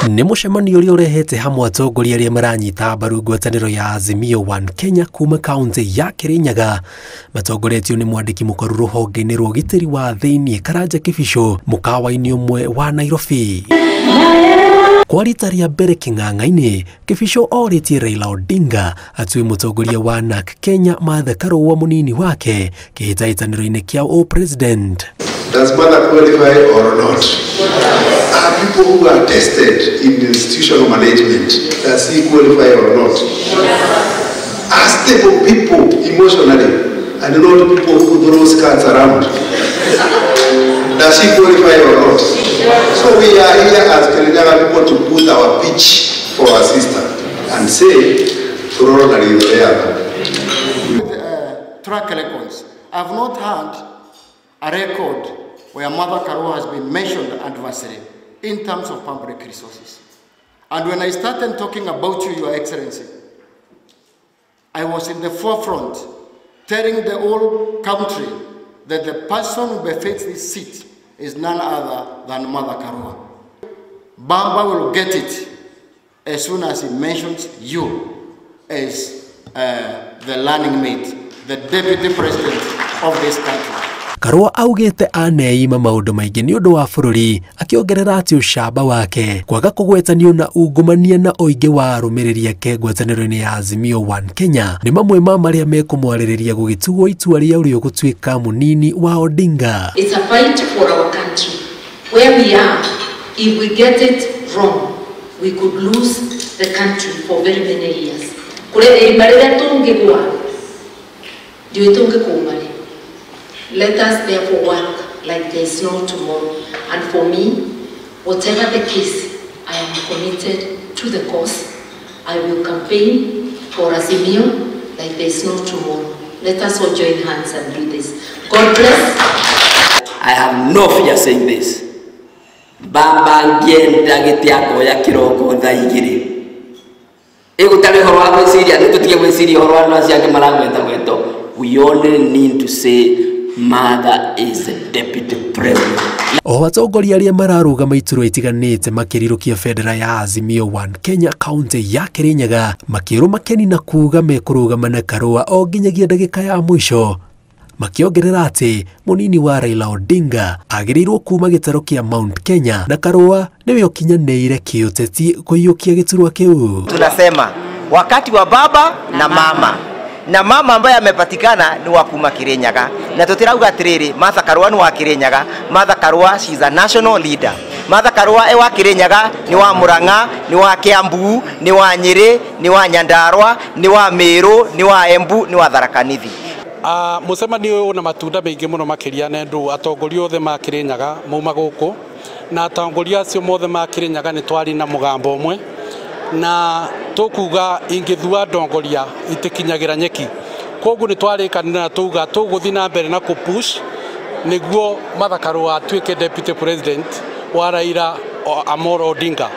Nĩ mũcemanio ũrĩa ũrehete hamwe atongoria arĩa maranyita mbaru ngwatanĩro ya Azimio One Kenya kuma kaunti ya Kirinyaga matongoretio nĩ mwandĩki mũkaru rũhonge-inĩ rwa ũgitĩri wa thĩiniĩ Karanja Kibicho mũkawa-inĩ ũmwe wa Nairobi. Kwa rita rĩa mbere kĩng'ang'a-inĩ, Kibicho orĩtie Raila Odinga atue mũtongoria wa NARC Kenya Martha Karua mũnini wake kĩhĩtahĩtanĩro-inĩ kĩa o-president. Does Martha qualify or not? Are people who are tested in institutional management, does he qualify or not? Are stable people emotionally and not people who throw skirts around? Does he qualify or not? So we are here as Kirinyaga people to put our pitch for our sister and say, with track records, I've not had a record where Martha Karua has been mentioned adversely in terms of public resources. And when I started talking about you, Your Excellency, I was in the forefront telling the whole country that the person who befits this seat is none other than Martha Karua. Bamba will get it as soon as he mentions you as the learning mate, the deputy president of this country. Karua augĩte aneima maũndũ maingĩ nĩ ũndũ wa bũrũri, akĩongerera atĩ ũcamba wake kwaga kũgwetanio na ungumania na ũingĩ wa arũmĩrĩri ake ngwatanĩro-inĩ ya Azimio One Kenya nĩ mamwe ma marĩa mekũmwarĩrĩria gũgĩtuo itua rĩa ũrĩa ũgũtuĩka mũnini wa Odinga. It's a fight for our country. Where we are, if we get it wrong, we could lose the country for very many years. Kũrĩa irima rĩrĩa tũngĩgwa, ndiũĩ tũngĩkũma rĩ. Let us therefore work like there is no tomorrow. And for me, whatever the case, I am committed to the cause. I will campaign for Azimio like there is no tomorrow. Let us all join hands and do this. God bless. I have no fear saying this. Bamba ngĩenda gĩtĩ akoya kĩroko thaa igĩrĩ. Ĩgũtarĩ ũhoro wa gwĩciria, nĩ tũtige gwĩciria ũhoro wa andũ acio angĩ maragweta gweto. We only need to say Martha is the deputy president. O atongoria arĩa mararũgama iturwa itiganĩte makĩrirũkia bendera ya Azimio One Kenya kaunti ya Kirinyaga makĩrũma keni na kuuga mekũrũgama na Karua o nginyagia ndagĩka ya mũico, makĩongerera atĩ mũnini wa Raila Odinga agĩrĩirwo kuma gĩtarũ kĩa Mount Kenya na Karua nĩwe ũkinyanĩire kĩũteti kũiyũkia gĩturwa kĩu. Tunasema wakati wa baba na mama, na mama ambaye amepatikana ni wa kuma Kirinyaga, na tutirauga atiriri Martha Karua ni wa Kirinyaga. Martha Karua, she is a national leader. Martha Karua e wa Kirinyaga, ni wa Murang'a, ni wa Kiambu, ni wa Nyeri, ni wa Nyandarua, ni wa Meru, ni wa Embu, ni wa Tharaka Nithi. Mũcemanio ũyũ na matunda maingĩ mũno makĩria nĩ andũ atongoria othe ma Kirinyaga mauma gũkũ, na atongoria acio mothe ma Kirinyaga nĩ twari na mũgambo ũmwe, na tũkuga ingĩthua ndongoria itikinyagira nyeki. Koguo nĩ twarĩkanĩra na tuga tũgũthiĩ na mbere na kũpush nĩguo Martha Karua atuĩke deputy president wa Raila Amolo Odinga.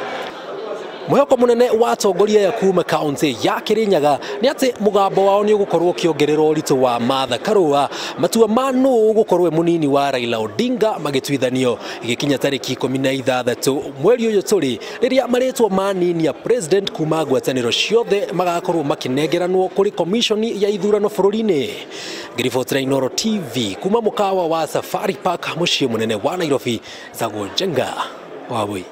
Mwĩhoko mũnene wa atongoria aya kuma kaunti ya Kirinyaga nĩ atĩ mũgambo wao nĩ ũgũkorwo ũkĩongerera ũritũ wa Martha Karua matua ma nũ ũgũkorwo e mũnini wa Raila Odinga magĩtuithanio igĩkinya tarĩki 16 mweri ũyũ tũrĩ, rĩrĩa marĩtwa ma nini ya president kuma ngwatanĩro ciothe magakorwo makĩnengeranwo kũrĩ komishoni ya ithurano bũrũri-inĩ. Ngĩribotera Inooro TV kuma mũkawa wa Safari Park mũciĩ mũnene wa Nairobi, Zagwo Njenga Wabui.